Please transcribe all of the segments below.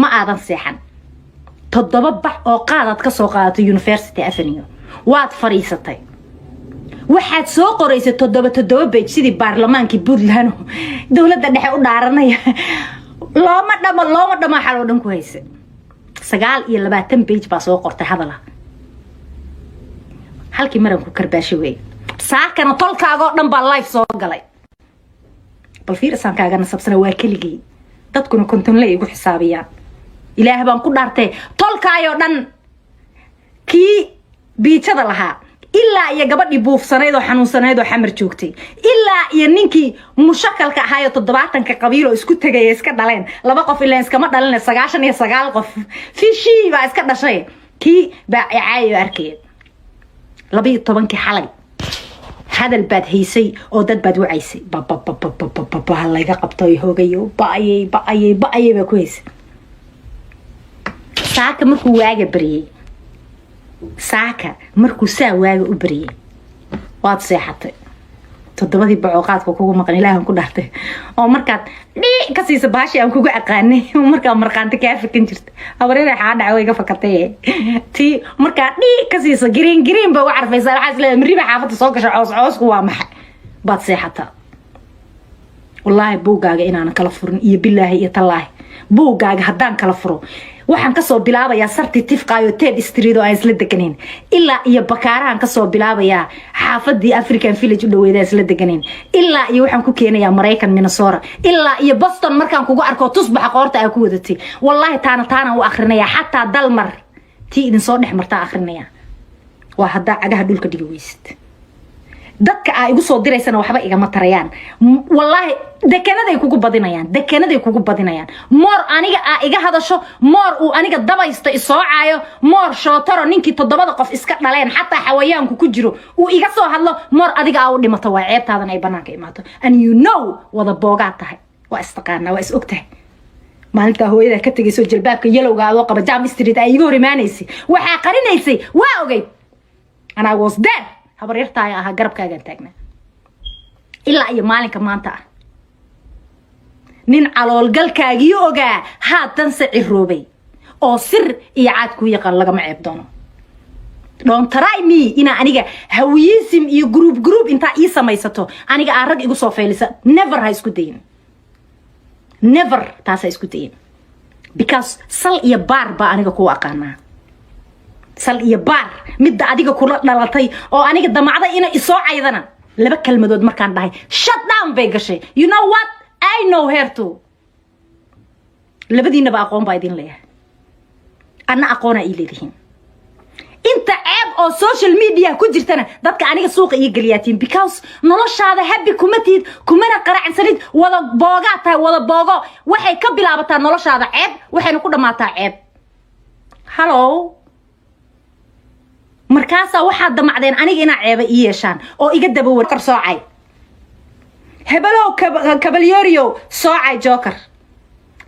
Ma aadan seexan. 7 bac oo qaadaad ka soo qaadatay University Avenue, waad fadhiisatay, waxaad soo qoraysay 7 7 page, sidii baarlamaankii Puntland dowladda dhexe u dhaaranaya. Looma dhamo, looma dhamo. Xal oo dhan ku haysa 29 page baa soo qortay hadala. Halkii maran ku karbaasho wey. Saakana tolkaagoo dhan baa live soo galay. Bal fiir, isaan kaaga nasabsana waa keligay, dadkuna kontonle igu xisaabiyaan. Ilaah baan ku dhaartay, tolkaayoo dhan, kii biijada lahaa ilaa iyo gabadhii buufsanayd oo xanuunsanayd oo Xamar joogtay, ilaa iyo ninkii mushakalka ahaayoo 70-ka qabiiloo isku tegaya iska dhaleen, laba qof ilaan iskama dhalina, 99 qof fishii baa iska dhashay, kii baa caayo arkaya. 12-kii xalay hadal baad haysay oo dad baad wacaysay. Babababababa, layga qabtoy, hogayo, ba-ayay, ba-ayay, ba-ayay baa ku haysay. Saaka markuu waaga baryey, saaka markuu saa waaga u baryey, waad seexatay. 7-dii bacooqaadka kugu maqan, ilaahan ku dhaartay, oo markaad dhii ka siisa bahashi aan kugu aqaanay, markaa marqaanta kaa fakan jirta, habaryara xaa dhaca, way ga fakatay. Tii markaa dhii ka siisa, green green ba u carfaysaa. Waxaa is leedahay miriba xaafadda soo gasha, coos coosku waa maxay? Baad seexataa. Wallaahi buuggaaga inaanan kala furin iyo bilaahi iyo tallaahi, buuggaaga haddaan kala furo, waxaan kasoo bilaabayaa sarti Tifqaayo, Ted Street oo aan isla deganayn, ilaa iyo Bakaarahan kasoo bilaabayaa, xaafadii African Village u dhaweeda isla deganayn, ilaa iyo waxaan ku keenayaa Maraykan, Minnesota, ilaa iyo Boston. Markaan kugu arko tusbaxa qoorta aa ku wadatay, wallaahi taana taanaan u akrinaya. Xataa Dalmar tii idinsoo dhex martaa akrinaya. Waa haddaa cagaha dhulka dhigi weysid. Dadka aa igu soo diraysana waxba igama tarayaan. Wallaahi dekanaday kugu badinayaan, dekanaday kugu badinayaan. Moor aniga aa iga hadasho, moor uu aniga dabaysto isoo caayo, moor shootaro ninkii 7-da qof iska dhaleen, xataa xawayaanku ku jiro, uu iga soo hadlo, moor adiga aa u dhimato, waa ceebtaadan ay banaanka imaato. And you know, wada boogaa tahay, waa istaqaanaa, waa is og tahay. Maalintaa hooyadaa ka tegayso, jalbaabka yelowga adoo qaba, Jam Street ay iga hor imaanaysay, waxaa qarinaysay waa ogeyd, and I was there. Habaryartaaya ahaa, garabkaagaan taagnaa ilaa iyo maalinka maanta ah. Nin caloolgalkaagii ogaa haatanse ciroobay oo sir iyo caad kuu yaqaan lagama ceeb doono. Don't try me inaa aniga Hawiyism iyo group group intaa ii samaysato, aniga aa rag igu soo feylisa. Never ha isku dayin, never taas ha isku dayin, because sal iyo baar baa aniga kuu aqaanaa, sal iyo baar. Midda adiga kula dhalatay oo aniga damacday inay isoo caydana, laba kelmadood markaan dhahay, shut down bay gashay. You know what? I know her too. Labadiinaba aqoon baa idin leeyahay, anna aqoonaa ii leedihiin. Inta ceeb oo social media ku jirtana dadka aniga suuqa ii geliyaatiin, because noloshaada happy kuma tihid, kumana qaracsanid. Wada boogaa tahay, wada boogo. Waxay ka bilaabataa noloshaada ceeb, waxayna ku dhammaataa ceeb. Hallow, markaasaa waxaad damacdeen aniga inaa ceeba ii yeeshaan oo iga daba war soocay. Hebelow, kabalyerio soocay, Joker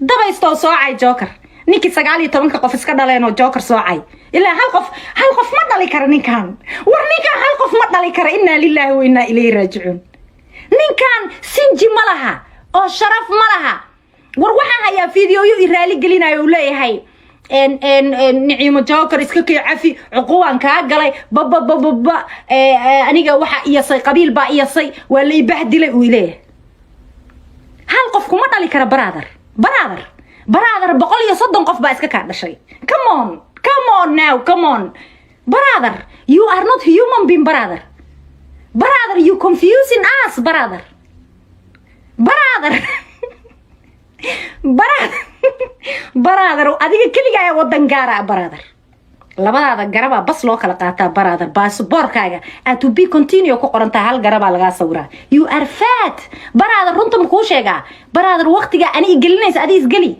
dabaystoo soocay, Joker ninkii 19-ka qof iska dhaleenoo Joker soocay. Ilaa hal qof, hal qof ma dhali kara ninkan. War ninkan hal qof ma dhali kara. Innaa lilaahi wa innaa ilayhi raajicuun. Ninkan sinji ma laha oo sharaf ma laha. War waxaan hayaa fideoyo i raali gelinayo, uu leeyahay, "Niciimo Joker, iska kii cafi, cuquwaan kaa galay, bababababa, aniga waxa iyasay qabiil baa iyasay, waa la ibahdilay," uu leeyahay. Hal qof kuma dhali kara, brother, brother, brother. 130 qof baa iska kaa dhashay. Come on, come on now, come on, brother. You are not human being, brother. Brother, you confusing us, brother, brother, brother, brother. Adiga keligaa wadan gaara, brother. Labadaada garabaa bas loo kala qaataa, brother. Baasboorkaaga aad to be continue ku qorantaa, hal garabaa lagaa sawiraa. You are fat, brother. Runta ma kuu sheegaa, brother? Waqtigaa ani igelinaysa, adi isgeli.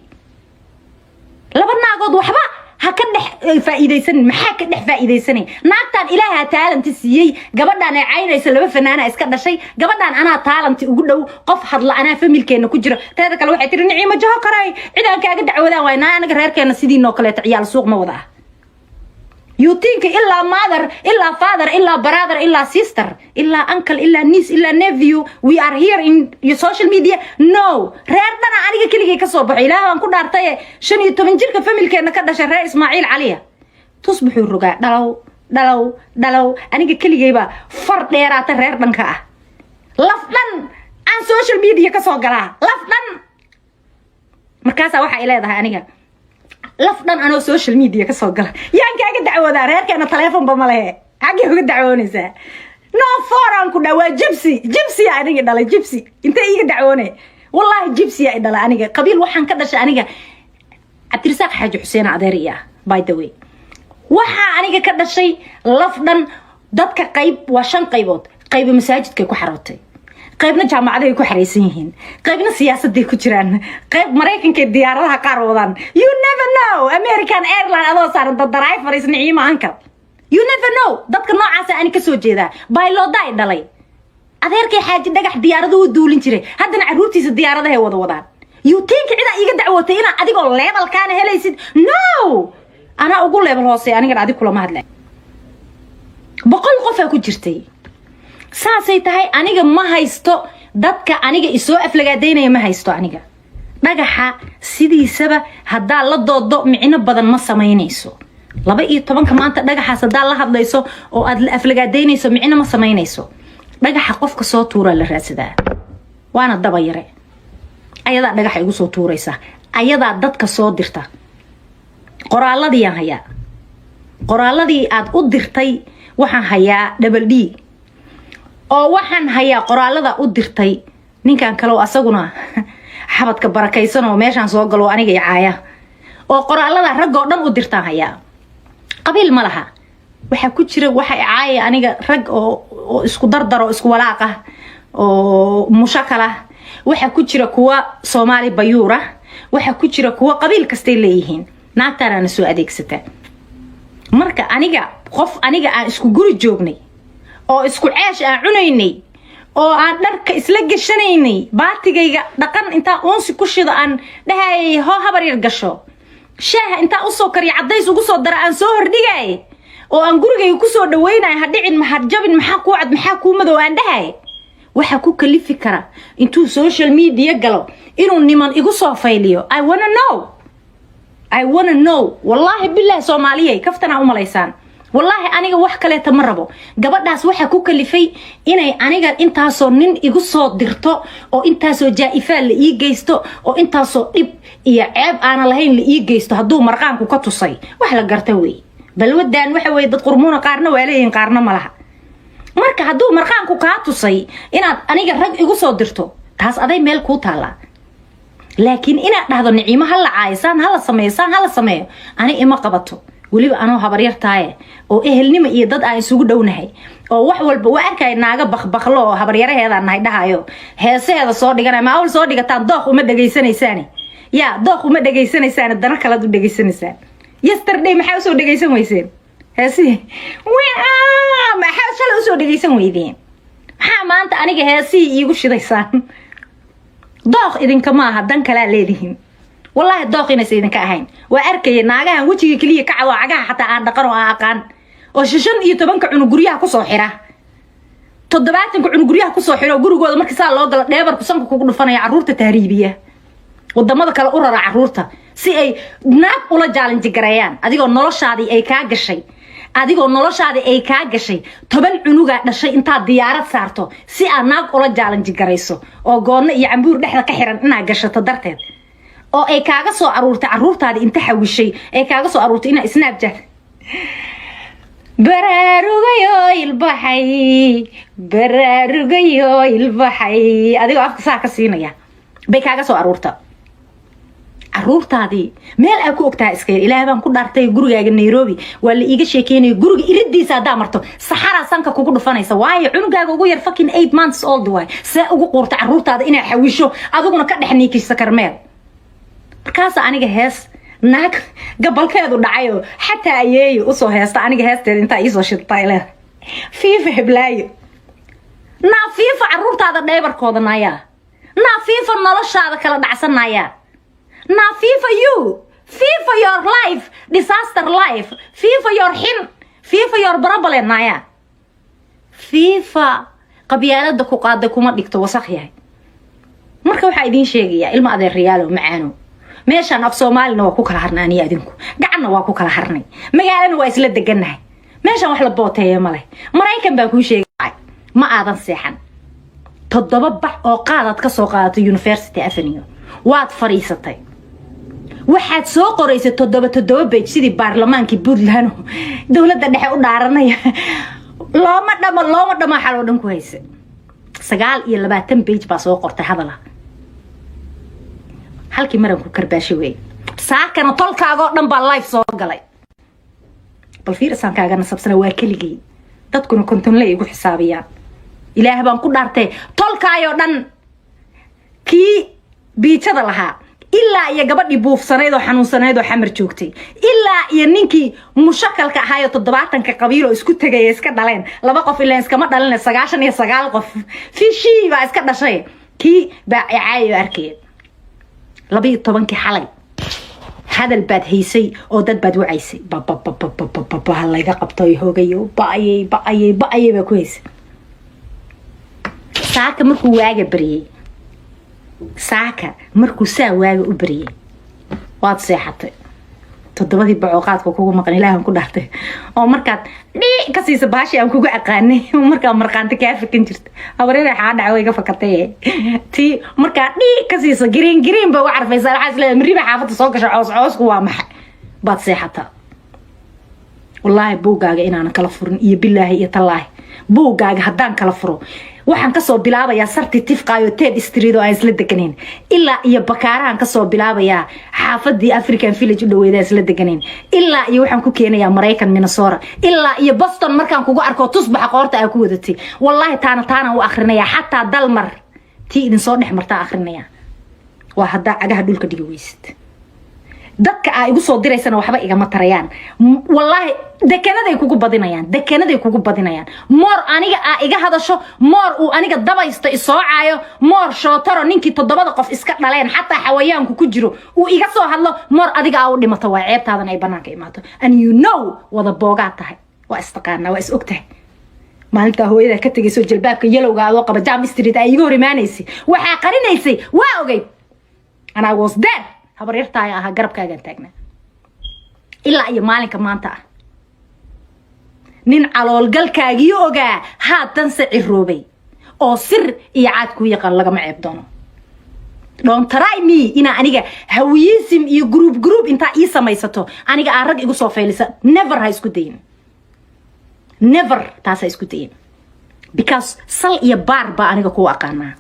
Laba naagood waxba ha ka dhex faa'iidaysanin. Maxaa ka dhex faa'iidaysanay? Naagtaan Ilaahaa talent-i siiyey. Gabadhaan ay caynayso laba fanaana iska dhashay. Gabadhaan anaa talent-i ugu dhow, qof hadla anaa family-keena ku jiro. Teeda kale, waxay tiri, "Niciimo Jokaray, cid aan kaaga dacwadaan waay." Naa, anaga reerkeena sidiinoo kaleeto ciyaal suuq ma wada ah. You think ilaa mother, ilaa father, ilaa brother, ilaa sister, ilaa uncle, ilaa niece, ilaa nephew, we are here in your social media? No, reer dhana aniga keligay ka soo baxo. Ilaah baan ku dhaartaye, 15 jirka familkeena ka dhashay, reer Ismaaciil Caliya, tusbuxuu rogaa, dhalow dhalow dhalow. Aniga keligaybaa far dheeraata reer dhanka ah, laf dhan aan social media ka soo galaa, laf dhan. Markaasaa waxay leedahay aniga laf dhan anoo social media ka soo gala yaan kaaga dacwoodaa? Reerkeena taleefonba ma lehe, xaggee uga dacwoonaysaa? No foraan ku dhaa, waa jibsi, jibsiya aniga dhalay, jibsi intee iiga dacwoone? Wallaahi jibsiya i dhalay. Aniga qabiil waxaan ka dhashay, aniga Cabdirasaaq Xaaji Xuseen adeer iya. By the way, waxaa aniga ka dhashay laf dhan. Dadka qayb waa shan qaybood: qayba masaajidkay ku xarootay, qaybna jaamacadahay ku xaraysan yihiin, qaybna siyaasaday ku jiraan, qayb Maraykankay diyaaradaha qaar wadaan. You never know, American Airline adoo saaran dadaraay fariis Niciimo uncle, you never know. Dadka noocaasa ani kasoo jeedaa. Baylooda ay dhalay adeerkay Xaaji Dhagax diyaaraduhu duulin jiray, haddana carruurtiisa diyaaradahay wada wadaan. You think cidaa iiga dacwootay inaa adigoo levelkaana helaysid? No, anaa ugu level hoose. Anigana adig kulama hadla. 100 qofaa ku jirtay. Saasay tahay, aniga ma haysto dadka aniga isoo aflagaadaynaya, ma haysto aniga. Dhagaxa sidiisaba haddaa la doodo, micno badan ma samaynayso. 12-ka maanta dhagaxaas haddaa la hadlayso oo aad la aflagaadaynayso, micno ma samaynayso. Dhagaxa qofka soo tuuraa la raadsadaa, waana daba yare. Ayadaa dhagaxa igu soo tuuraysa, ayadaa dadka soo dirta. Qoraaladiiyaan hayaa, qoraaladii aad u dirtay waxaan hayaa double D oo waxaan hayaa qoraalada u dirtay ninkan kaleo asaguna xabadka barakaysan oo meeshaan soo galo aniga i caaya, oo qoraalada raggoo dhan u dirtaan hayaa. Qabiil ma laha. Waxaa ku jira waxa i caaya aniga rag oo isku dardar oo isku walaaq ah oo mushakal ah. Waxaa ku jira kuwa Soomaali bayuur ah, waxaa ku jira kuwa qabiil kastay leeyihiin. Naagtaanaana soo adeegsata. Marka aniga qof aniga aan isku guri joognay oo isku ceesh aan cunaynay oo aan dharka isla gashanaynay, baatigayga dhaqan intaa uunsi ku shido aan dhahayay, "Hoo, habar yar, gasho." Shaaha intaa usoo kariyo, cadays ugu soo dara, aan soo hordhigay oo aan gurigayga kusoo dhaweynaya, "Ha dhicin, maxad jabin, maxaa kuu cad, maxaa kuu madow?" aan dhahay. Waxaa ku kalifi kara intuu social media galo inuu niman igu soo fayliyo? I wanna know, I wanna know. Wallaahi bilahi, Soomaaliyay, kaftanaa umalaysaan. Wallaahi aniga wax kaleeta ma rabo. Gabadhaas waxaa ku kalifay inay aniga intaasoo nin igu soo dirto oo intaasoo jaa-ifaa la ii geysto oo intaasoo dhib iyo ceeb aana lahayn la ii geysto, hadduu marqaanku ka tusay, wax la garta wey. Balwadan waxa weye dad qurmuuna qaarna waa leeyihin, qaarna ma laha. Marka hadduu marqaanku kaa tusay inaad aniga rag igu soo dirto, taas aday meel kuu taallaa. Laakiin inaad dhahdo, "Niciimo ha la caayo, saan hala sameeyo, saan hala sameeyo," ani ima qabato. Weliba anoo habaryartaaye oo ehelnimo iyo dad aan isugu dhownahay oo wax walba waa arkaya, naaga bakbaklo oo habaryaraheedaan nahay dhahayo, heesaheeda soo dhiganay. Ma awl soo dhigataan? Dooq uma dhegaysanaysaani, yaa dooq uma dhegaysanaysaani, dana kalead u dhegaysanaysaan. Yesterday maxaa usoo dhegaysan weyseen heesihii? Maxaa shalay usoo dhegaysan weydeen? Maxaa maanta aniga heesihii iigu shidaysaan? Dooq idinka maaha, dan kalaa leedihiin. Wallaahi dooq inaysa idinka ahayn waa arkaya. Naagahan wejiga keliya ka cawo, cagaha xataa aan dhaqan oo aan aqaan, oo 15-ka cunug guryaha kusoo xira, 70-ka cunug guryaha kusoo xira, oo gurigooda marka saa loo galo dheebarku sanka kugu dhufanaya, carruurta tahriibiya, wadamada kale u rara carruurta si ay naag ula challenge gareeyaan. Adigoo noloshaadii ay kaa gashay, adigoo noloshaadii ay kaa gashay, 10 cunugaa dhashay, intaad diyaarad saarto si aad naag ula challenge garayso oo goonno iyo cambuur dhexda ka xiran inaad gashato darteed, oo ay kaaga soo aruurtay caruurtaadii inta xawishay, ay kaaga soo aruurtay inaa Snapchat "Baraarugayo ilbaxay, baraarugayo ilbaxay," adigoo afka saa ka siinaya bay kaaga soo aruurta caruurtaadii. Meel aa ku ogtaha iska yar. Ilaah baan ku dhaartay, gurigaaga Nairobi waa la iiga sheekeynaya. Guriga iridiisa haddaa marto, saxaraa sanka kugu dhufanaysa. Waayo, cunugaaga ugu yar fucking 8 months old waay. See ugu quurta caruurtaada inaa xawisho, adiguna ka dhex niikisa karmeel? Markaasa aniga hees naag gabalkeedu dhacayoo xataa ayeeyo usoo heesta, aniga heesteeda intaa iisoo shidtaa leeda, "Fiifa heblaayo." Naa fiifa caruurtaada dheybarkooda, naayaa. Naa fiifa noloshaada kala dhacsanaya. Naa fiifa you, fiifa your life, disaster life, fiifa your xin. Viva your problem, naya. Viva qabyaalada ku qaaday kuma dhigto, wasakh yahay. Marka waxaa idiin sheegayaa, ilma adeerayaalo macaano, meeshaan af Soomaalina waa ku kala harnay, aniya adinku gacanna waa ku kala harnay, magaalana waa isla degannahay. Meeshaan wax la booteeya ma leh. Maraykan baan kuu sheegay, ma aadan seexan. 7 bax oo qaadaad ka soo qaadatay University Avenue, waad fadhiisatay, waxaad soo qoraysay toddoba toddoba page, sidii baarlamaankii Puntland dowladda dhexe u dhaaranaya. Looma dhamo, looma dhamo, xaloo dhan ku haysa. 29 page baa soo qortay hadala. Halkii maran ku karbaasho wey. Saakana tolkaagoo dhan baa live soo galay. Bal fiir, isaan kaaga nasabsana waa keligay, dadkuna kontonle igu xisaabiyaan. Ilaah baan ku dhaartay, tolkaayoo dhan, kii biijada lahaa ilaa iyo gabadhii buufsanayd oo xanuunsanayd oo Xamar joogtay, ilaa iyo ninkii mushakalka ahaayo, 70-ka qabiil oo isku tegaya iska dhaleen. Laba qof ilaan iskama dhalina, 99 qof fishii baa iska dhashay. Kii baa caayo arkaya 12-kii xalay. Hadal baad haysay oo dad baad wacaysay, babababababa layga qabtoy, hogayo, ba-ayay, ba-ayay, ba-ayay baa ku haysay. Saaka markuu waaga baryey, saaka markuu saa waaga u baryey, waad seexatay. 7-dii bacooqaadka kugu maqan, Ilaahan ku dhaartay, oo markaad dhii ka siisa bahashi aan kugu aqaanay, markaa marqaanti kaa fakan jirta, habareere xaa dhaca, way ka fakatay. Tii markaa dhii ka siisa, green green ba uga carfaysaa. Waxaa isleedahay miriba xaafadda soo gasha, coos coosku waa maxay? Baad seexataa. Wallaahi buuggaaga inaanan kala furin, iyo bilaahi iyo tallaahi, buuggaaga haddaan kala furo, waxaan kasoo bilaabayaa sarti tifqaayo Ted Street oo aan isla deganayn, ilaa iyo Bakaarahan kasoo bilaabayaa, xaafadii African Village u dhaweeda aan isla deganayn, ilaa iyo waxaan ku keenayaa Maraykan, Minnesota, ilaa iyo Boston. Markaan kugu arko tusbaxa qoorta aa ku wadatay, wallaahi taana taanaan u akrinaya. Xataa Dalmar tii idinsoo dhex martaa akrinaya. Waa haddaa cagaha dhulka dhigi weysid. Dadka aa igu soo diraysana waxba igama tarayaan. Wallaahi dekanaday kugu badinayaan, dekanaday kugu badinayaan. Moor aniga aa iga hadasho, moor uu aniga dabaysto isoo caayo, moor shootaro ninkii 7-da qof iska dhaleen, xataa xawayaanku ku jiro, uu iga soo hadlo, moor adiga aa u dhimato, waa ceebtaadan ay banaanka imaato. And you know, wada boogaa tahay, waa istaqaanaa, waa is og tahay. Maalintaa hooyada ka tegayso, jalbaabka yelowga adoo qaba, Jam Street ay iga hor imaanaysay, waxaa qarinaysay waa ogeyd, and I was there. Habaryartaaya ahaa, garabkaagaan taagnaa ilaa iyo maalinka maanta ah. Nin caloolgalkaagii ogaa, haatanse ciroobay oo sir iyo caad kuu yaqaan, lagama ceeb doono. Don't try me inaa aniga Hawiyism iyo group group intaa ii samaysato, aniga aa rag igu soo faylisa. Never ha isku dayin, never taas ha isku dayin, because sal iyo baar baa aniga kuu aqaanaa.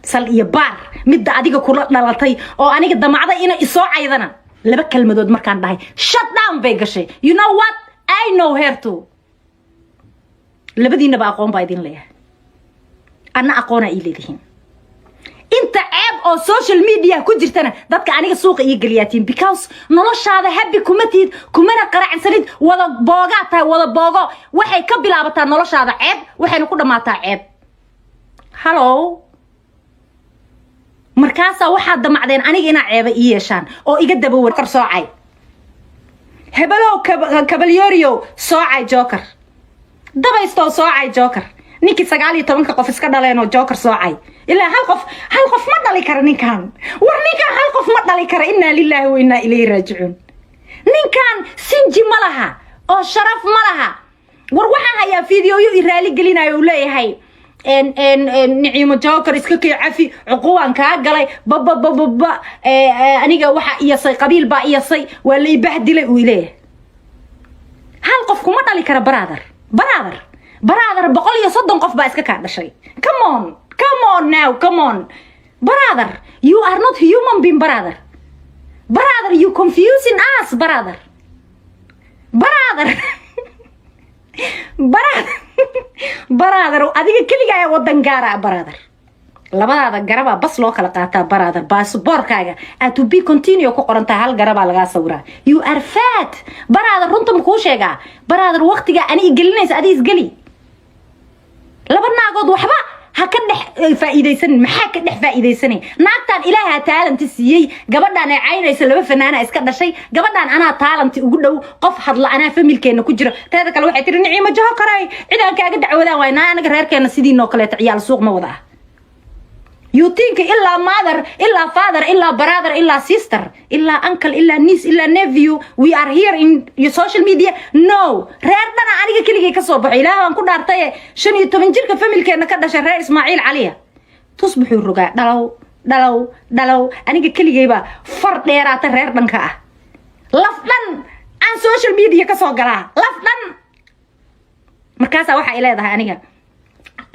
Sal iyo baar midda adiga kula dhalatay oo aniga damacda ina isoo caydana, laba kelmadood markaan dhahay, shut down bay gashay. You know what? I know her too. Labadiinaba aqoon baa idin leeyahay, anna aqoonaa ii leedihiin. Inta ceeb oo social media ku jirtana dadka aniga suuqa ii geliyaatiin, because noloshaada happy kuma tihid, kumana qaracsanid. Wada boogaa tahay, wada boogo. Waxay ka bilaabataa noloshaada ceeb, waxayna ku dhammaataa ceeb. Hallow, markaasaa waxaad damacdeen aniga inaa ceeba ii yeeshaan oo iga daba war soocay hebelow, kabalyeeriyow soocay, joker dabaystoo soocay, joker ninkii 19-ka qof iska dhaleenoo joker soocay. Ilaa hal qof, hal qof ma dhali kara ninkan. War ninkan hal qof ma dhali kara. Innaa lilaahi wa innaa ilayhi raajicuun. Ninkan sinji ma laha oo sharaf ma laha. War waxaan hayaa fideoyo i raali gelinayo, uu leeyahay, "Niciimo Joker, iska kay cafi, cuquwaan kaa galay, bababababa, aniga waxa iyasay qabiil baa iyasay, waa la ibahdilay," uu leeyahay. Hal qof kuma dhali kara, brother, brother, brother. 130 qof baa iska kaa dhashay. Come on, come on now, come on, brother. You are not human being, brother. Brother, you confusing us, brother, brother, brother, brother. Adiga keligaa wadan gaara, brother. Labadaada garabaa bas loo kala qaataa, brother. Baasboorkaaga aad to be continue ku qorantahay, hal garabaa lagaa sawiraa. You are fat, brother. Runta ma kuu sheegaa, brother? Waqtigaa ani igelinaysa, adi isgeli. Laba naagood waxba Ha ka dhex faa'iidaysanin. Maxaa ka dhex faa'iidaysanay? Naagtaan Ilaahaa talent siiyey. Gabadhaan ay caynaysa laba fanaana iska dhashay. Gabadhaan anaa talent ugu dhow. Qof hadla anaa familkeena ku jira. Teeda kale, waxay tiri Niciimo Jaho karay cidaan kaaga dacwadaan waay. Naa, anaga reerkeena sidiinoo kaleeto ciyaal suuq ma wada ah. You think ilaa mother, ilaa father, ilaa brother, ilaa sister, ilaa uncle, ilaa niece, ilaa nephew, we are here in your social media? No. Reer dhana aniga keligay ka soo baxo, Ilaah baan ku dhaartaye, 15 jirka familkeena ka dhashay, reer Ismaaciil Caliya, tusbuxuu rogaa, dhalow dhalow dhalow. Aniga keligaybaa far dheeraata reer dhanka ah. Laf dhan aan social media ka soo galaa, laf dhan. Markaasaa waxa ay leedahay aniga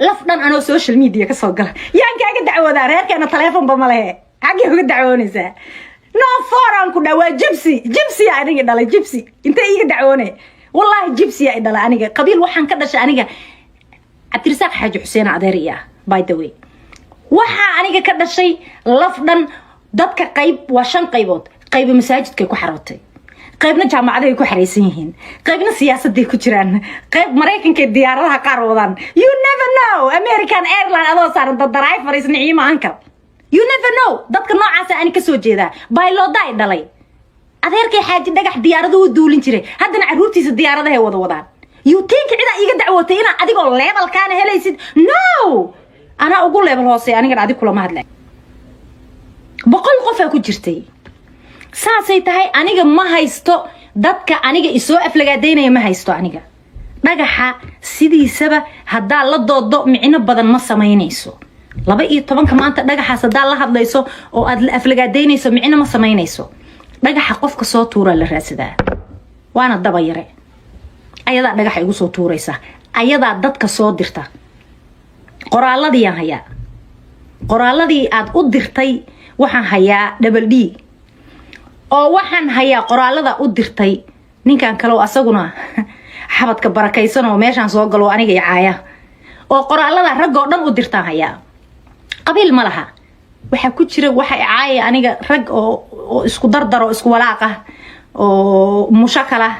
laf dhan anoo social media kasoo gala yaan kaaga dacwoodaa? Reerkeena taleefonba ma lehe, xaggee uga dacwoonaysaa? No, foraan ku dhaa, waa jibsi, jibsiya aniga dhalay. Jibsi intee iiga dacwoone? Wallaahi jibsiya i dhalay. Aniga qabiil waxaan ka dhashay, aniga Cabdirasaaq Xaaji Xuseen adeer iya. By the way, waxaa aniga ka dhashay laf dhan. Dadka qayb waa shan qaybood: qayba masaajidkay ku xarootay, qaybna jaamacadahay ku xaraysan yihiin, qaybna siyaasaday ku jiraan, qayb Maraykankay diyaaradaha qaar wadaan. You never know, American Airline adoo saaran the driver is Niciimo uncle. You never know. Dadka noocaasa ani kasoo jeedaa. Baylooda ay dhalay. Adeerkay Xaaji Dhagax diyaaradu u duulin jiray, haddana carruurtiisa diyaaradahay wada wadaan. You think cidaa iiga dacwootay inaa adigoo levelkaana helaysid? No, anaa ugu level hoose. Anigan adig kulama hadlay. 100 qofaa ku jirtay. Saasay tahay, aniga ma haysto dadka aniga isoo aflagaadaynaya, ma haysto. Aniga dhagaxa sidiisaba haddaa la doodo, micno badan ma samaynayso. 12-ka maanta dhagaxaas haddaa la hadlayso oo aad la aflagaadaynayso, micno ma samaynayso. Dhagaxa qofka soo tuuraa la raadsadaa, waana daba yare. Ayadaa dhagaxa igu soo tuuraysa, ayadaa dadka soo dirta. Qoraaladiiyaan hayaa, qoraaladii aad u dirtay waxaan hayaa, Double D, oo waxaan hayaa qoraalada u dirtay ninkan kaleo asaguna xabadka barakaysan oo meeshaan soo galo aniga i caaya, oo qoraalada raggoo dhan u dirtaan hayaa. Qabiil ma laha. Waxaa ku jira waxa i caaya aniga rag oo isku dardaro, isku walaaq ah oo mushakal ah.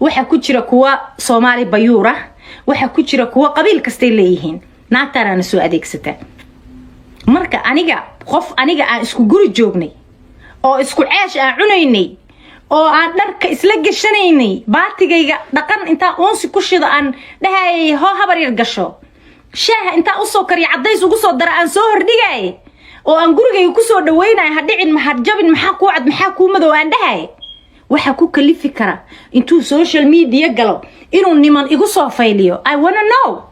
Waxaa ku jira kuwa Soomaali bayuur ah. Waxaa ku jira kuwa qabiil kastay leeyihiin. Naagtaanaana soo adeegsata. Marka aniga qof aniga aan isku guri joognay oo isku ceesh aan cunaynay oo aan dharka isla gashanaynay, baatigayga dhaqan intaa uunsi ku shido aan dhahayay, "Hoo, habar yar, gasho." Shaaha intaa usoo kariyo, cadays ugu soo dara, aan soo hordhigay oo aan gurigayga kusoo dhaweynay, "Ha dhicin, ha jabin, maxaa kuu cad, maxaa kuu madow?" aan dhahay. Waxaa ku kalifi kara intuu social media galo inuu niman igu soo fayliyo? I wanna know,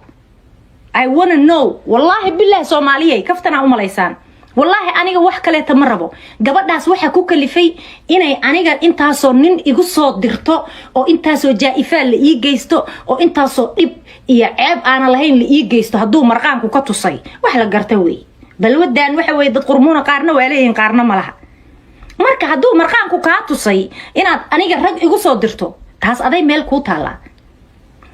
I wanna know. Wallaahi bilahi, Soomaaliyay, kaftanaa u malaysaan. Wallaahi aniga wax kaleeta ma rabo. Gabadhaas waxaa ku kalifay inay aniga intaasoo nin igu soo dirto oo intaasoo jaa-ifaa la ii geysto oo intaasoo dhib iyo ceeb aana lahayn la ii geysto, hadduu marqaanku ka tusay, wax la garta wey. Balwadan waxa weye dad qurmuuna qaarna waa leeyihiin, qaarna ma laha. Marka hadduu marqaanku kaa tusay inaad aniga rag igu soo dirto, taas aday meel kuu taallaa.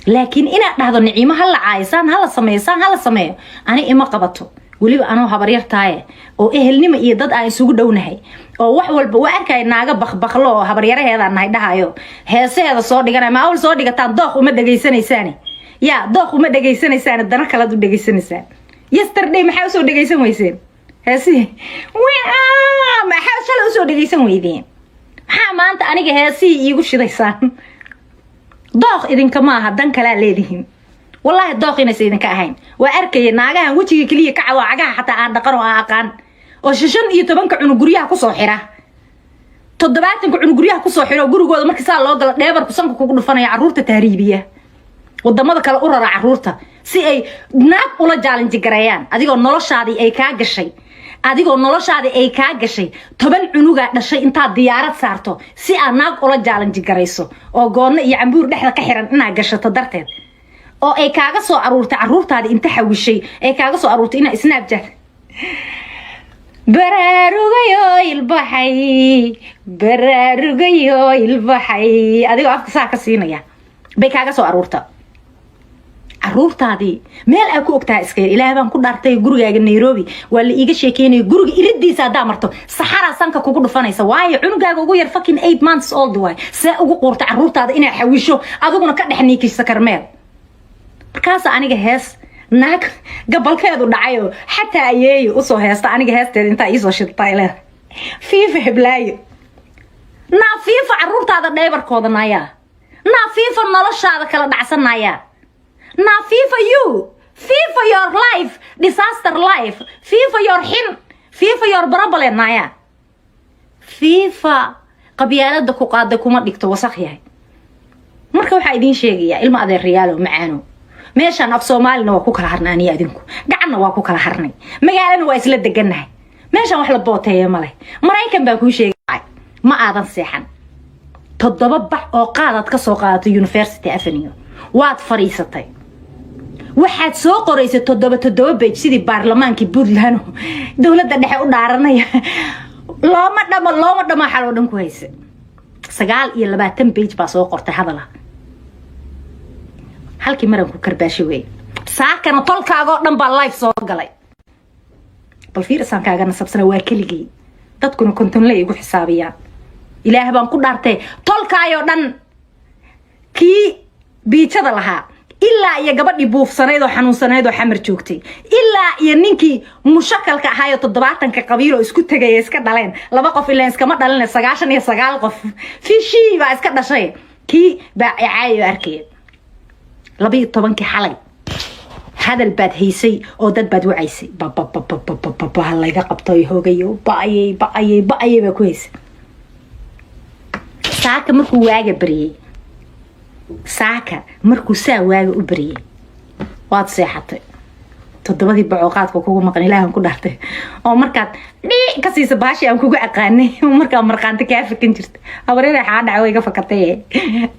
Laakiin inaad dhahdo Niciimo hala caayo, saan hala sameeyo, saan hala sameeyo, ani ima qabato. Weliba anoo habaryartaaye oo ehelnima iyo dad aan isugu dhownahay oo wax walba waa arkaya, naaga bakbaklo oo habaryaraheedaan nahay dhahayo, heesaheeda soo dhiganay. Ma awl soo dhigataan? Dooq uma dhegaysanaysaani, yaa dooq uma dhegaysanaysaani, dana kalead u dhegaysanaysaan. Yesterday maxaa usoo dhegaysan weyseen heesihii? Maxaa shalay usoo dhegaysan weydeen? Maxaa maanta aniga heesihii iigu shidaysaan? Dooq idinka maaha, dan kalaa leedihiin. Wallaahi dooq inaysa idinka ahayn waa arkaya. Naagahan wejiga keliya ka cado, cagaha xataa aan dhaqan oo aan aqaan, oo 15-ka cunug guryaha kusoo xira, 70-ka cunug guryaha kusoo xira, oo gurigooda marka saa loo galo dheebarku sanka kugu dhufanaya, carruurta tahriibiya, wadamada kale u rara carruurta si ay naag ula challenge gareeyaan. Adigoo noloshaadii ay kaa gashay, adigoo noloshaadii ay kaa gashay, 10 cunugaa dhashay, intaad diyaarad saarto si aad naag ula challenge garayso oo goonno iyo cambuur dhexda ka xiran inaad gashato darteed, oo ay kaaga soo aruurtay carruurtaadii inta xawishay, ay kaaga soo aruurtay inaa Snapchat "Baraarugayo ilbaxay, baraarugayo ilbaxay" adigoo afka saa ka siinaya bay kaaga soo aruurta. Caruurtaadii meel aa ku ogtaha iska yar. Ilaah baan ku dhaartay, gurigaaga Nairobi waa la iiga sheekeynaya. Guriga iridiisa haddaa marto, saxaraa sanka kugu dhufanaysa. Waayo, cunugaaga ugu yar fucking 8 months old waay. See ugu quurta carruurtaada inaa xawisho, adiguna ka dhex niikisa karmeel? Markaasa aniga hees Naag gabalkeedu dhacayoo xataa ayeeyo usoo heesta aniga heesteeda intaa iisoo shidtaa leedahay fiifa heblaayo. Naa fiifa caruurtaada dhaybarkooda, nayaa naa fiifa noloshaada kala dhacsanaya, naa fiifa you, fiifa your life, disaster life, fiifa your xin, fiifa your problem, naya fiifa qabyaalada ku qaaday kuma dhigto wasakh yahay. Marka waxaa idiin sheegayaa, ilmo adeerayaalo macaano, meeshaan af Soomaalina waa ku kala harnay, aniyo adinku gacanna waa ku kala harnay, magaalana waa isla degannahay. Meeshaan wax la booteeya ma leh. Maraykan baan kuu sheegay, ma aadan seexan. 7 bac oo qaadaad ka soo qaadatay University Avenue, waad fadhiisatay, waxaad soo qoraysay toddoba toddoba page, sidii baarlamaankii Puntland dowladda dhexe u dhaaranaya. Looma dhamo, looma dhamo, xal oo dhan ku haysa. 29 page baa soo qortay hadala halkii maran ku karbaasho wey. Saakana tolkaagoo dhan baa live soo galay. Bal fiirisaan kaaga nasabsana, waa keligay, dadkuna kontonle igu xisaabiyaan. Ilaah baan ku dhaartay, tolkaayoo dhan, kii biijada lahaa ilaa iyo gabadhii buufsanayd oo xanuunsanayd oo Xamar joogtay, ilaa iyo ninkii mushakalka ahaayoo 70-ka qabiil oo isku tegaya iska dhaleen, laba qof ilaan iskama dhalina, 99 qof fishii baa iska dhashay, kii baa caayo arkaya. 12-kii xalay hadal baad haysay oo dad baad wacaysay, bababababababa layga qabtoy, hoogayo, ba-ayay, ba-ayay, ba-ayay baa ku haysay. Saaka markuu waaga baryey, saaka markuu saa waaga u baryey, waad seexatay. 7-dii bacooqaadka kugu maqan, Ilaahan ku dhaartay, oo markaad dhii ka siisa baashii aan kugu aqaanay, markaa marqaanta kaa fakan jirta, habaryada xaa dhaca way ka fakatay,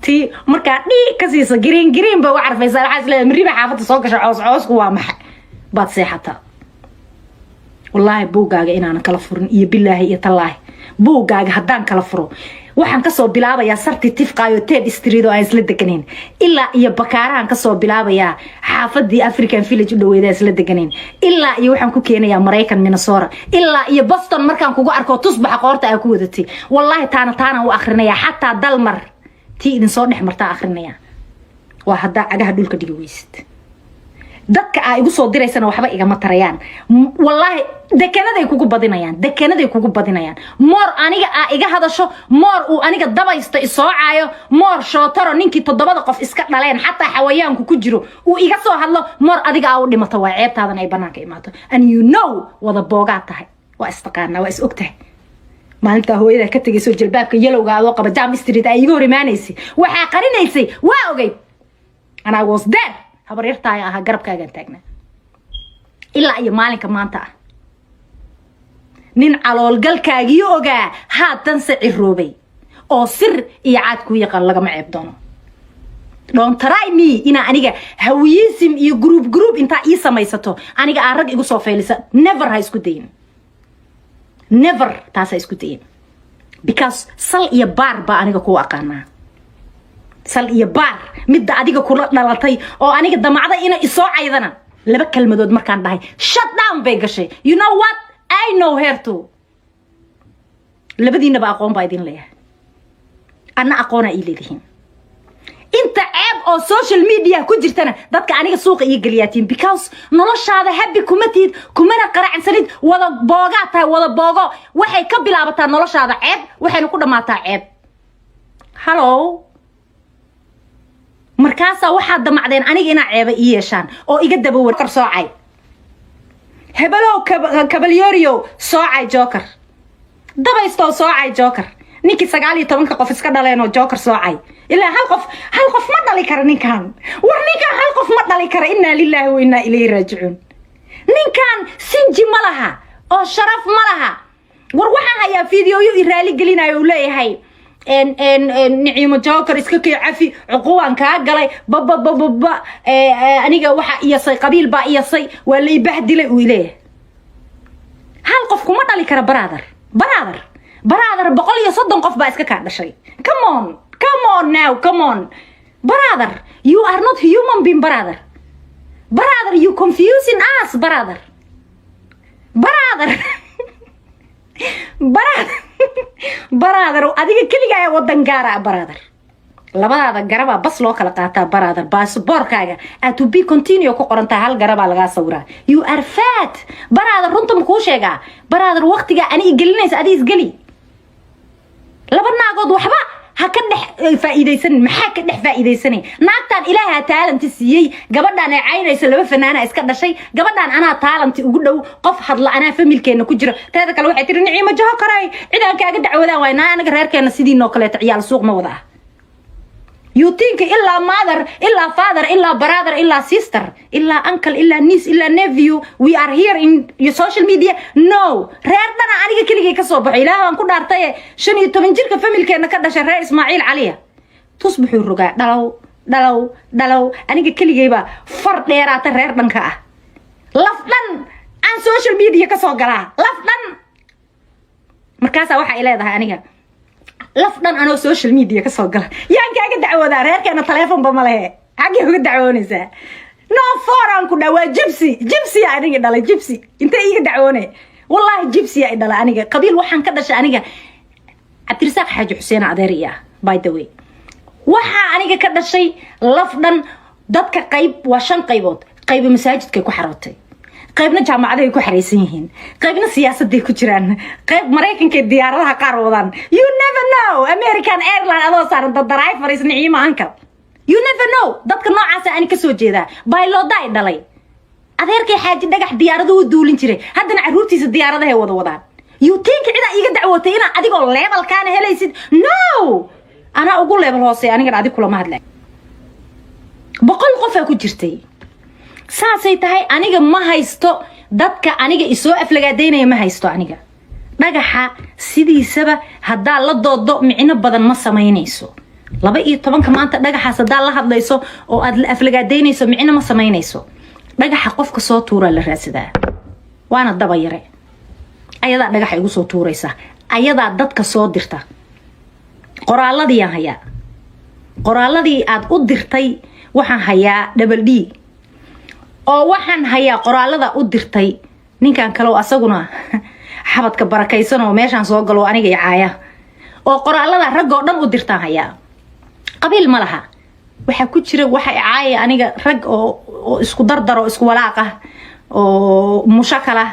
tii markaa dhii ka siisa green green ba u carfaysaa. Waxaa isleedahay miriba xaafadda soo gasha, coos coosku waa maxay? Baad seexataa. Wallaahi buuggaaga inaanan kala furin iyo bilaahi iyo tallaahi, buuggaaga haddaan kala furo, waxaan kasoo bilaabayaa sarti tifqaayo Ted Street oo aan isla deganayn, ilaa iyo Bakaarahan kasoo bilaabayaa, xaafadii African Village u dhaweeda isla deganayn, ilaa iyo waxaan ku keenayaa Maraykan Minnesota, ilaa iyo Boston. Markaan kugu arko tusbaxa qoorta aa ku wadatay, wallaahi taana taanaan u akrinaya, xataa Dalmar tii idinsoo dhex martaa akrinaya. Waa haddaa cagaha dhulka dhigi weysid. Dadka aa igu soo diraysana waxba igama tarayaan. Wallaahi dekanaday kugu badinayaan, dekanaday kugu badinayaan. Moor aniga aa iga hadasho, moor uu aniga dabaysto isoo caayo, moor shootaro ninkii 7-da qof iska dhaleen, xataa xawayaanku ku jiro, uu iga soo hadlo, moor adiga aa u dhimato, waa ceebtaadan ay banaanka imaato. And you know, wada boogaa tahay, waa istaqaanaa, waa is og tahay. Maalintaa hooyadaa ka tegayso, jalbaabka yelowga adoo qaba Jam Street ay iga hor imaanaysay, waxaa qarinaysay waa ogey, and I was there. Habaryartaaya ahaa, garabkaagaan taagnaa ilaa iyo maalinka maanta ah. Nin caloolgalkaagii ogaa haatanse ciroobay oo sir iyo caad kuu yaqaan lagama ceeb doono. Don't try me inaa aniga Hawiyism iyo group group intaa ii samaysato aniga aa rag igu soo feelisa. Never ha isku dayin, never taas ha isku dayin, because sal iyo baar baa aniga kuu aqaanaa, sal iyo baar. Midda adiga kula dhalatay oo aniga damacda ina isoo caydana, laba kelmadood markaan dhahay, shut down bay gashay. You know what? I know her too. Labadiinaba aqoon baa idin leeyahay, anna aqoonaa ii leedihiin. Inta ceeb oo social media ku jirtana dadka aniga suuqa ii geliyaatiin, because noloshaada happy kuma tihid, kumana qaracsanid. Wada boogaa tahay, wada boogo. Waxay ka bilaabataa noloshaada ceeb, waxayna ku dhammaataa ceeb. Hallo, markaasaa waxaad damacdeen aniga inaa ceeba ii yeeshaan oo iga daba war soocay hebelow, kabalyeeriyow soocay, joker dabaystoo soocay, joker ninkii 19-ka qof iska dhaleenoo joker soocay. Ilaa hal qof, hal qof ma dhali kara ninkan. War ninkan hal qof ma dhali kara. Innaa lilaahi wa innaa ilayhi raajicuun. Ninkan sinji ma laha oo sharaf ma laha. War waxaan hayaa fideoyo i raali gelinayo uu leeyahay, "Niciimo Joker, iska kee cafi, cuquban kaa galay, bababababa, aniga waxa iyasay qabiil baa iyasay, waa la ibahdilay," uu leeyahay. Hal qof kuma dhali kara, brother, brother, brother. 130 qof baa iska kaa dhashay. Come on, come on now, come on, brother. You are not human being, brother, brother. You confusing us, brother, brother, brother, brother. Adiga keligaa wadan gaara, brother. Labadaada garabaa bas loo kala qaataa, brother. Baasboorkaaga aad "to be continue" ku qorantaa, hal garabaa lagaa sawiraa. You are fat, brother. Runta ma kuu sheegaa, brother? Waqtigaa ani igelinaysa, adi isgeli. Laba naagood waxba ha ka dhex faa'iidaysanin. Maxaa ka dhex faa'iidaysanay? Naagtaan Ilaahaa talent siiyey. Gabadhaan ay caynayso laba fanaana iska dhashay. Gabadhaan anaa talent ugu dhow. Qof hadla anaa familkeena ku jiro. Teeda kale, waxay tiri Niciimo Jaho karay cidaan kaaga dacwadaan waay. Naa, anaga reerkeena sidiinoo kaleeto ciyaal suuq ma wada ah. You think ilaa mother, ilaa father, ilaa brother, ilaa sister, ilaa uncle, ilaa niece, ilaa nephew, we are here in your social media? No. Reer dhana aniga keligay ka soo baxo. Ilaah baan ku dhaartaye, 15 jirka familkeena ka dhashay, reer Ismaaciil Caliya, tusbuxuu rogaa. Dhalow, dhalow, dhalow. Aniga keligaybaa far dheeraata reer dhanka ah. Laf dhan aan social media ka soo galaa, laf dhan. Markaasaa waxa ay leedahay aniga laf dhan anoo social media ka soo gala yaan kaaga dacwoodaa? Reerkeena taleefonba ma lehe, xaggay uga dacwoonaysaa? No, foran ku dhaa waa jibsi. Jibsiya aniga dhalay, jibsi intee iiga dacwoonay? Wallaahi jibsiya i dhalay. Aniga qabiil waxaan ka dhashay, aniga Cabdirasaaq Xaaji Xuseen adeer i ah. By the way, waxaa aniga ka dhashay laf dhan. Dadka qayb waa shan qaybood. Qayba masaajidkay ku xarootay, qaybna jaamacadahay ku xaraysan yihiin, qaybna siyaasaday ku jiraan, qayb Maraykankay diyaaradaha qaar wadaan. You never know, American Airline adoo saaran the driver is Niciimo uncle. You never know. Dadka noocaasa ani kasoo jeedaa. Baylooda ay dhalay. Adeerkay Xaaji Dhagax diyaaradu u duulin jiray, haddana caruurtiisa diyaaradahay wada wadaan. You think cidaa iiga dacwootay inaa adigoo levelkaana helaysid? No, anaa ugu level hoose. Anigan adig kulama hadla. 100 qofaa ku jirtay. Saasay tahay, aniga ma haysto dadka aniga isoo aflagaadaynaya, ma haysto aniga. Dhagaxa sidiisaba haddaa la doodo, micno badan ma samaynayso. 12-ka maanta dhagaxaas haddaa la hadlayso oo aad la aflagaadaynayso, micno ma samaynayso. Dhagaxa qofka soo tuuraa la raadsadaa, waana daba yare. Ayadaa dhagaxa igu soo tuuraysa, ayadaa dadka soo dirta. Qoraaladiiyaan hayaa, qoraaladii aad u dirtay waxaan hayaa double D oo waxaan hayaa qoraalada u dirtay ninkan kaleo asaguna xabadka barakaysan oo meeshaan soo galo aniga i caaya, oo qoraalada raggoo dhan u dirtaan hayaa. Qabiil ma laha. Waxaa ku jira waxa i caaya aniga rag oo isku dardar oo isku walaaq ah oo mushakal ah.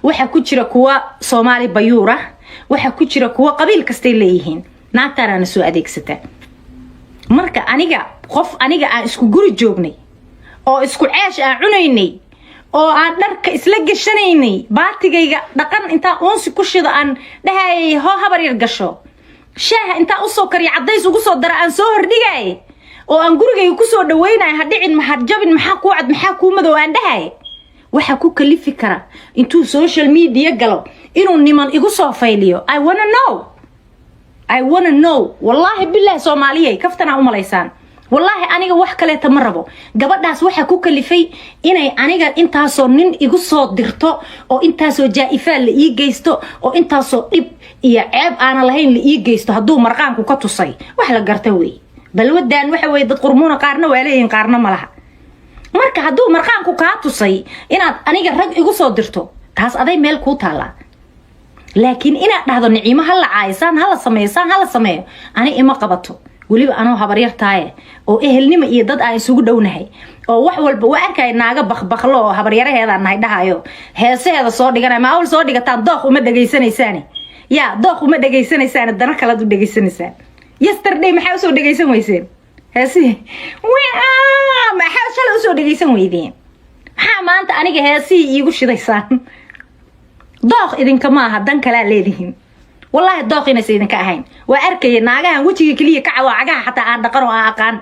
Waxaa ku jira kuwa Soomaali bayuur ah. Waxaa ku jira kuwa qabiil kastay leeyihiin. Naagtaanaana soo adeegsata. Marka aniga qof aniga aan isku guri joognay oo isku ceesh aan cunaynay oo aan dharka isla gashanaynay, baatigayga dhaqan intaa uunsi ku shido aan dhahayay, "Hoo, habar yar, gasho." Shaaha intaa usoo kariyo, cadays ugu soo dara, aan soo hordhigay oo aan gurigayga kusoo dhaweynaya, "Ha dhicin, ha jabin, maxaa kuu cad, maxaa kuu madow?" aan dhahay. Waxaa ku kalifi kara intuu social media galo inuu niman igu soo fayliyo? I wanna know, I wanna know. Wallaahi bilahi, Soomaaliyay, kaftanaa umalaysaan. Wallaahi aniga wax kaleeta ma rabo. Gabadhaas waxaa ku kalifay inay aniga intaasoo nin igu soo dirto oo intaasoo jaa-ifaa la ii geysto oo intaasoo dhib iyo ceeb aana lahayn la ii geysto, hadduu marqaanku ka tusay, wax la garta wey. Balwadan waxa weye dad qurmuuna qaarna waa leeyihin, qaarna ma laha. Marka hadduu marqaanku kaa tusay inaad aniga rag igu soo dirto, taas aday meel kuu taallaa. Laakiin inaad dhahdo Niciimo ha la caayo, saan hala sameeyo, saan hala sameeyo, ani ima qabato. Weliba anoo habaryartaaye oo ehelnimo iyo dad aan isugu dhownahay oo wax walba waa arkaya, naaga bakbaklo oo habaryaraheedaan nahay dhahayo, heesaheeda soo dhiganay. Ma awl soo dhigataan? Dooq uma dhegaysanaysaane, yaa dooq uma dhegaysanaysaane, dana kalead u dhegaysanaysaan. Yesterday maxaa usoo dhegaysan weyseen heesihii? Maxaa shalay usoo dhegaysan weydeen? Maxaa maanta aniga heesihii iigu shidaysaan? Dooq idinka maaha, dan kalaa leedihiin. Wallaahi dooq inaysa idinka ahayn waa arkaya. Naagahan wejiga keliya ka cawo, cagaha xataa aan dhaqan oo aan aqaan,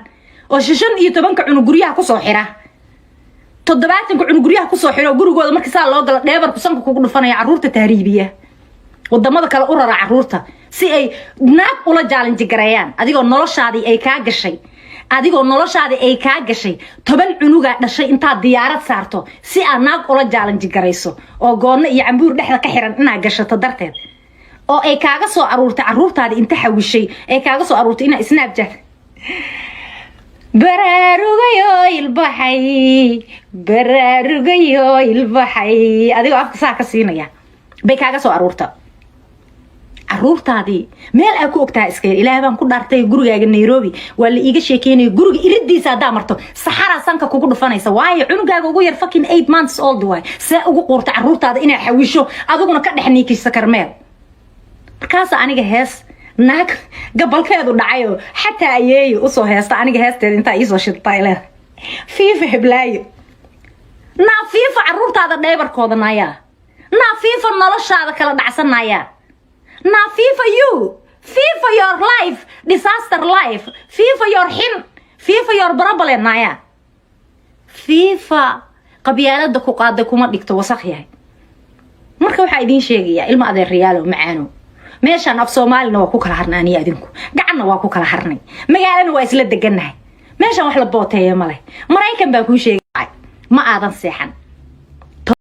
oo 15-ka cunug guryaha kusoo xira, 70-ka cunug guryaha kusoo xira, oo gurigooda marka saa loo galo dheebarku sanka kugu dhufanaya, carruurta tahriibiya, wadamada kale u rara carruurta si ay naag ula challenge gareeyaan. Adigoo noloshaadii ay kaa gashay, adigoo noloshaadii ay kaa gashay, 10 cunugaa dhashay, intaad diyaarad saarto si aad naag ula challenge garayso oo goonno iyo cambuur dhexda ka xiran inaad gashato darteed, oo ay kaaga soo aruurtay caruurtaadii inta xawishay, ay kaaga soo aruurtay inaa Snapchat "Baraarugayo ilbaxay, baraarugayo ilbaxay" adigoo afka saa ka siinaya bay kaaga soo aruurta. Caruurtaadii meel aa ku ogtaha iska yar. Ilaah baan ku dhaartay, gurigaaga Nairobi waa la iiga sheekeynaya. Guriga iridiisa haddaa marto, saxaraa sanka kugu dhufanaysa. Waayo, cunugaaga ugu yar fucking 8 months old waay. See ugu quurta caruurtaada inay xawisho, adiguna ka dhex niikisa karmeel? Markaasa aniga hees naag gabalkeedu dhacayoo xataa ayeeyo usoo heesta, aniga heesteeda intaa iisoo shidtaa leedahay fiifa heblaayo. Naa fiifa caruurtaada diaperkooda nayaa, naa fiifa noloshaada kala dhacsanaya, naa fiifa you, fiifa your life, disaster life, fiifa your xin, fiifa your problem, naya fiifa qabyaalada ku qaaday kuma dhigto, wasakh yahay. Marka waxaa idiin sheegayaa, ilma adeerayaalo macaano, meeshaan af Soomaalina waa ku kala harnay, aniyo adinku gacanna waa ku kala harnay, magaalana waa isla degannahay. Meeshaan wax la booteeya male. Maraykan baa kuu sheegay, ma aadan seexan.